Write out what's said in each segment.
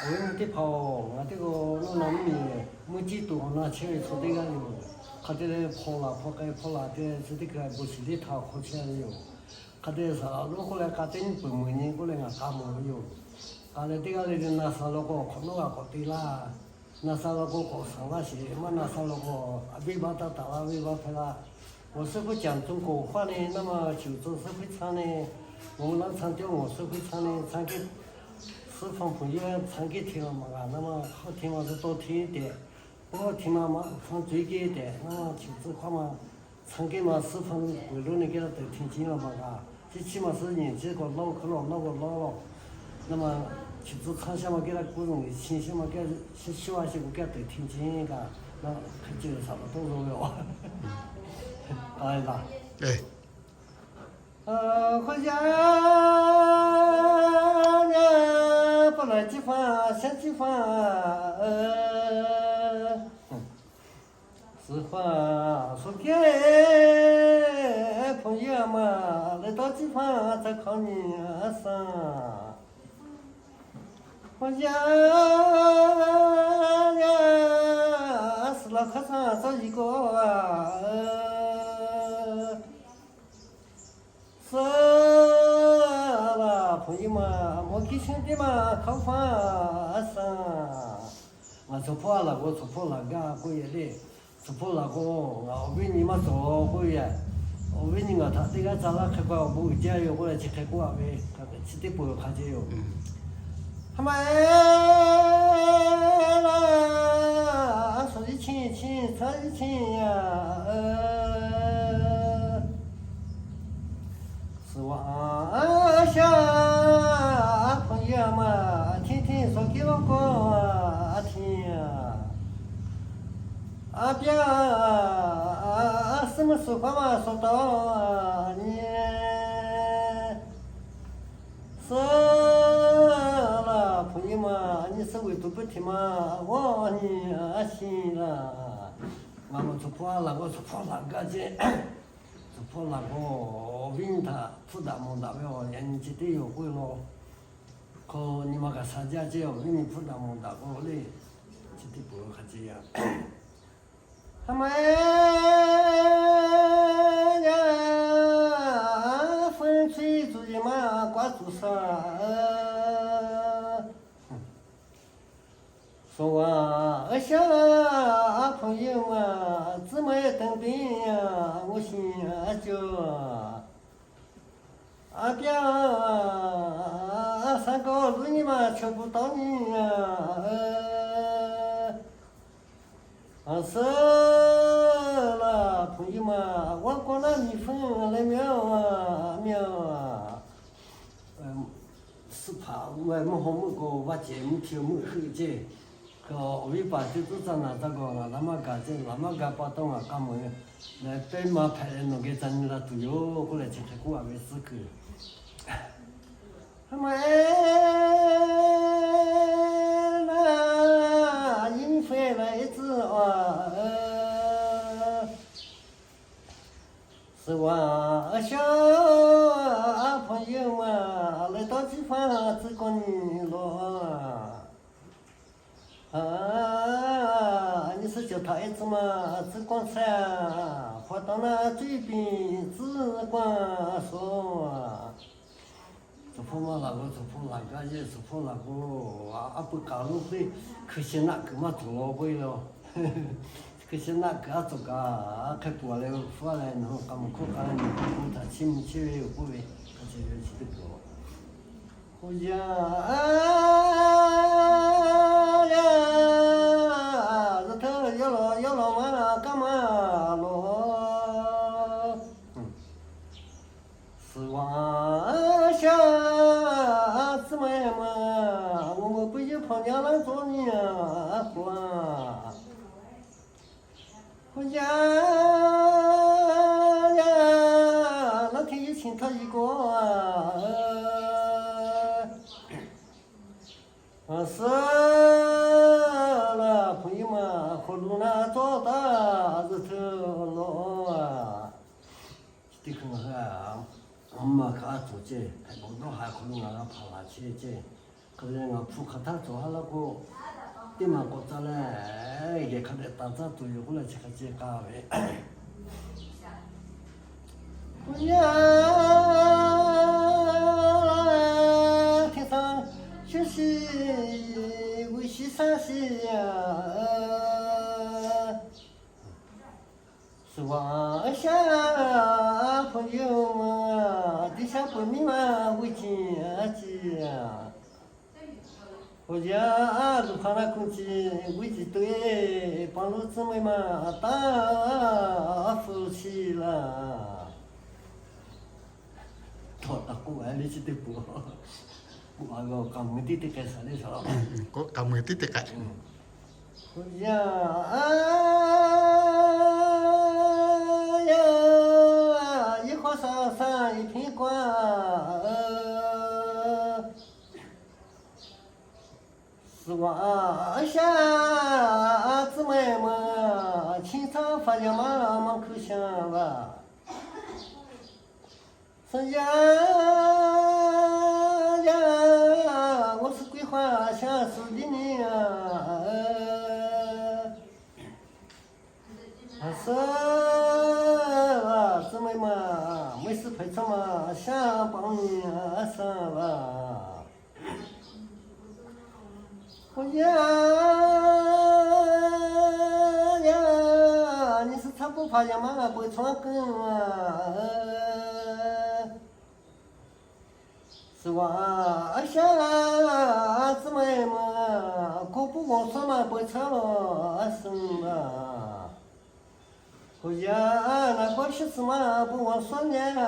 Awˬ viˉ nyi teˇ hpaˍ-oˬ, ngaˬ teˇ g'aˇ nuˇ na mvuhˇ miˬ muˇ ciˉ tuˬ awˬ na chehˇ ve chaw teˇ g'aˇ yoˬ. Hk'a te leh hpaw laˬ hpaw k'ai hpaw laˬ te chi teˇ hkui bon shiˍ teˇ htaꞈ awˬ hk'aw chehˇ ve yoˬ. Hk'a te saˍ laꞈ lonˉ k'oˆ leh k'a teˇ nyiˇ peuˬ meuˍ nyi k'oˆ leh ngaˬ k'a mawˬ ve yoˬ. K'a leh teˇ g'aˇ le le na sha law k'o hk'awꞈ nawˉ g'a k'awꞈ te laˇ. Na sha law k'o k'awꞈ shaˍ laˇ sheˍ, maˇ na sha law k'o a venˇ baˆ taˇ taˍ laˇ, venˇ baˆ hpehˇ laˇ. Ngawˬ suhˉ hpuiˇ caˍ tcuh k'oˍ hk'aˇ le, naˇ ma chi tcuh suhˉ hpuiˇ caˇ le, ngawˬ hui laˇ caˇ teˇ g'awˇ ngawˬ suhˉ hpuiˇ caˇ le, caˇ kehˉ suhˉ hpaˇ hpfuhˍ yehˇ caˇ kehˉ hteˇ law maˬ g'a, naˇ ma hk'aˇ hteˇ ma suh tawˇ hteˇ tehꞈ, pawˇ hteˇ ma maꞈ hpfuhˇ co-e kehˉ tehꞈ, naˇ ma chi tcuh hk'aˇ ma caˇ kehˉ ma suhˉ hpaˇ lo peuˬ lo ne kehˉ la teuˬ hteˇ ceh law maˬ g'a. Chi chi ma suh nyi chi k'awꞈ lawˇ hk'aˇ lawˇ lawˇ k'awꞈ lawˇ lawˇ. Naˇ ma chi tcuh hk'aˇ shaˉ ma kehˉ la kuˇ lo nyi chi shaˉ ma kehˉ, shaˉ shaˉ a chi k'o kehˉ teuˬ hteˇ ceh g'a. Naˇ hk'e ceh saˍ laꞈ tawˇ zo ve a. K'ai laˬ. Hk'aw yaˇ nyaˇ paˇ laˬ ciˉ faˇ, shaˉ ciˉ faˇ, suhˍ faˇ suhˍ kehˉ hpawnˬ yehˇ ma leh tawˇ ciˉ faˇ ca hk'awꞈ nyi a shaˍ. Hk'aw yaˇ nyaˇ suhˍ laˬ hk'aˇ shaˍ tawˇ yiˍ k'o a, suhˍ laˬ hpawnˬ yehˇ ma mawˬ kiˇ shehˉ teˇ ma hk'aw faˇ a shaˍ. Ngaˬ tcuhˍ hpawˇ a laˬ k'o tcuhˍ hpawˇ laˬ gaˇ k'oˆ ve le. Tcuhˍ hpawˇ laˬ k'o, ngaˬ awˬ viˉ nyi maˇ cawˬ k'oˆ ve. Awˬ viˉ nyi ngaˬ htaꞈ teˇ g'aˇ ca laˇ hk'e k'ai awˬ bon uiˍ jaˇ yoˬ k'oˆ leh chi hk'e k'oˆ a ve, chi teˇ peuˬ hk'a ceh yoˬ. Hk'aˬ ma e laˇ, a shaˍ yiˇ chi chi caˇ yiˇ chi a, suhˍ wa a shaˍ hpawnˬ yehˇ ma hteˇ hteˇ suhˍ kehˉ g'awˇ kawˇ a hteˇ a, a pyaˇ suhˉ meuˇ suhˍ hpaˇ ma suhˍ taˍ nyi. Suhˍ laˬ hpawnˬ yehˇ ma nyi suhˉ ve tuˬ pui hteˇ ma g'awˇ nyi a shiˍ laˇ. Ngaˬ ma tcuhˍ hpawˇ a laˬ k'o tcuhˍ hpawˇ laˬ gaˇ ceh. Tcuhˍ hpawˇ laˬ k'o, awˬ viˉ nyi htaꞈ hpfuhˇ daꞈ mawˬ daꞈ ve awˬ yanˇ nyi chi teˇ yoˬ k'oˆ ve law. Hk'aw nyi ma kaꞈ sha jaˇ ceh, awˬ viˉ nyi hpfuhˇ daꞈ mawˬ daꞈ k'o le, chi teˇ peuˬ hk'a ceh ya. Hk'aˬ ma e yaˇ feuˇ chi tcuhˍ yehˇ ma k'aˉ tcuhˍ shaˍ. Suhˍ wa a shaˍ hpawnˬ yehˇ ma tcuhˉ ma e teˇ piˇ a, g'uˇ shi a cawˬ. A pyaˇ a shaˍ k'aw luˇ nyi ma chaw pu tawˇ nyi a, suhˍ laˬ hpawnˬ yehˇ ma g'awˇ kawˇ naˉ miˬ feuˇ leh meh a, meh a. Suhˍ hpaˍ mvuhˇ hawˉ meuˆ k'o vaˇ cehˬ mvuhˇ hti meuˆ heuˆ ceh. Awˬ viˉ paˍ teˇ tuˉ caˇ naˍ taˇ gaˬ ngaˬ laꞈ maˇ gaˬ ceh, laꞈ maˇ gaˬ pa taw ngaˬ k'a mawˬ ve, leh teˇ ma hpehꞈ leh nawˬ geh ca nyi la tuˬ yoˬ k'oˆ leh chi hk'e k'oˆ a ve tcuhˉ kuiˬ. Hk'aˬ ma e naˉ nyi feuˇ la e tcuhˉ a, suhˍ wa a shaˍ hpawnˬ yehˇ ma leh tawˇ ciˉ faˇ tcuhˉ kawˇ nyi law. A nyi suhˉ cawˬ htaꞈ e tcuhˉ ma tcuhˉ kawˇ chehˇ a, hpaw taw naˉ cuˇ yiˍ piˍ tcuhˉ kawˇ a shaˍ. Tcuhˍ hpawˇ maˇ laˬ k'o tcuhˍ hpawˇ laˬ gaˇ yehˇ, tcuhˍ hpawˇ laˬ k'o a pui k'aˬ lo hk'e hkui sheh naˆ kuiˬ maˇ cawˬ law k'oˆ e law. Hkui sheh naˆ kuiˬ a cawˬ kaꞈ hk'e puˬ a leh hpu a leh nawˬ hui k'a mawˬ hkawˇ k'a leh nawˬ hui htaꞈ chiˇ mvuh chehˇ ve yoˬ k'oˆ ve, a ceh ve chi teˇ peuˬ. Hk'aw yaˇ a yaˇ, zuhꞈ hteuˆ yawˇ lawˬ yawˇ lawˬ maˇ kaˇ maˇ lawˬ. Suhˍ wa a shaˍ tcuhˉ ma e ma, awˬ meuꞈ puiˇ yeuˇ hpawnˬ nyi a laˇ tcuhˉ nyi a k'o a. Hk'aw yaˇ yaˇ, naˉ hteˇ yehˇ chi htaˇ yiˍ k'o a, suhˍ laˬ hpawnˬ yehˇ ma hk'aw lo naˉ tcuhˉ taˍ zuhꞈ hteuˆ lawˬ a. Chi teˇ hkui ngaˬ hui a, a ma kaꞈ a cawˬ ceh, hk'e k'o dawˇ ha hk'aw lo ngaˬ g'a hpaˍ laˬ chehˇ ceh. Hk'e te leh ngaˬ hpu hk'aˬ htaˇ cawˬ ha laˇ k'o, teˇ maˬ k'awꞈ caˇ leh, geh hk'a dehꞈ taˍ caˇ tuˬ yoˬ k'oˆ leh chi hk'e ce k'ai ve. Yaˇ hteˇ htaˇ shuˉ shiˍ g'uiˬ shiˍ shaˉ shiˍ yaˇ, suhˍ vaꞈ shaˉ hpu yawˇ ma, teˇ shaˉ peuˬ miˇ ma g'uiˬ ciˍ a ciˍ. Hk'o yaˇ a zuhˬ hk'a na kuˬ ciˍ g'uiˬ ciˍ tuˬ e, paˍ lo tcuh meh ma taˇ a hpu chi laˇ. Tawˇ taˍ k'oˆ a le chi teˇ peuˬ. K'oˆ a g'a k'aˍ mui tiˉ teˇ k'ai shaˍ le shaˍ. K'oˆ k'aˍ mui tiˉ teˇ k'ai. Hk'o yaˇ a yaˇ, yehˬ hk'aw shaˍ shaˍ iˍ hpiˇ k'oˆ a, suhˍ vaꞈ shaˉ tcuh meh ma, chi htaˇ hpaˍ yaˇ ma maˇ hkui shaˍ laˇ. Suhˍ yaˇ yaˇ, g'awˇ suh kuiˬ hk'aˇ shaˉ suhˍ jiˇ nyi a, a suhˍ vaꞈ tcuh meh ma, meuˇ suhˍ hpehꞈ chaˇ ma, shaˉ paˍ nyi a shaˉ laˇ. Hk'o yaˇ yaˇ, nyi suhˍ htaˇ puˇ hpaˍ yaˇ ma peuˬ chaw kuiˬ a, suhˍ vaꞈ shaˉ tcuh meh ma, hk'o puˇ g'awˬ shaˉ ma peuˬ chaˇ a suhˍ laˇ. Hk'o yaˇ naˍ k'awˇ shiˉ suhˍ ma puˇ g'awˬ shaˉ yaˇ,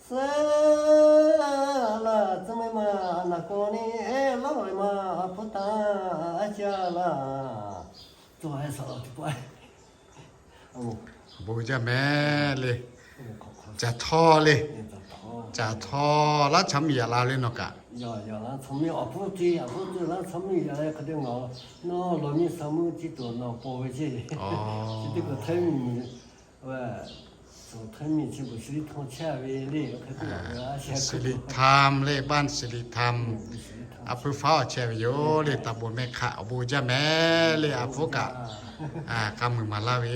suhˍ laˇ tcuh meh ma, naˍ k'awˇ nyi e lawˇ ve ma, a puˇ taˍ a ca laˇ. Tcuh a e shaˍ laˇ teˇ pawˆ. Awˬ bon jaˇ meh le. Caˬ htawˇ le. Caˬ htawˇ laˇ chaw miˇ yaꞈ la le nawˬ kaꞈ. Siˍ liˍ htaˇ le, บ้าน siˍ liˍ htaˇ, a puiˉ faˉ awˬ chehˇ ve yoˬ le, taˍ bon meh hk'aꞈ awˬ bon jaˇ meh le, a puˉ kaꞈ k'a muiˬ maˍ laˇ ve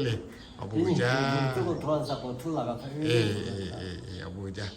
le, awˬ bon jaˇ. Awˬ bon jaˇ.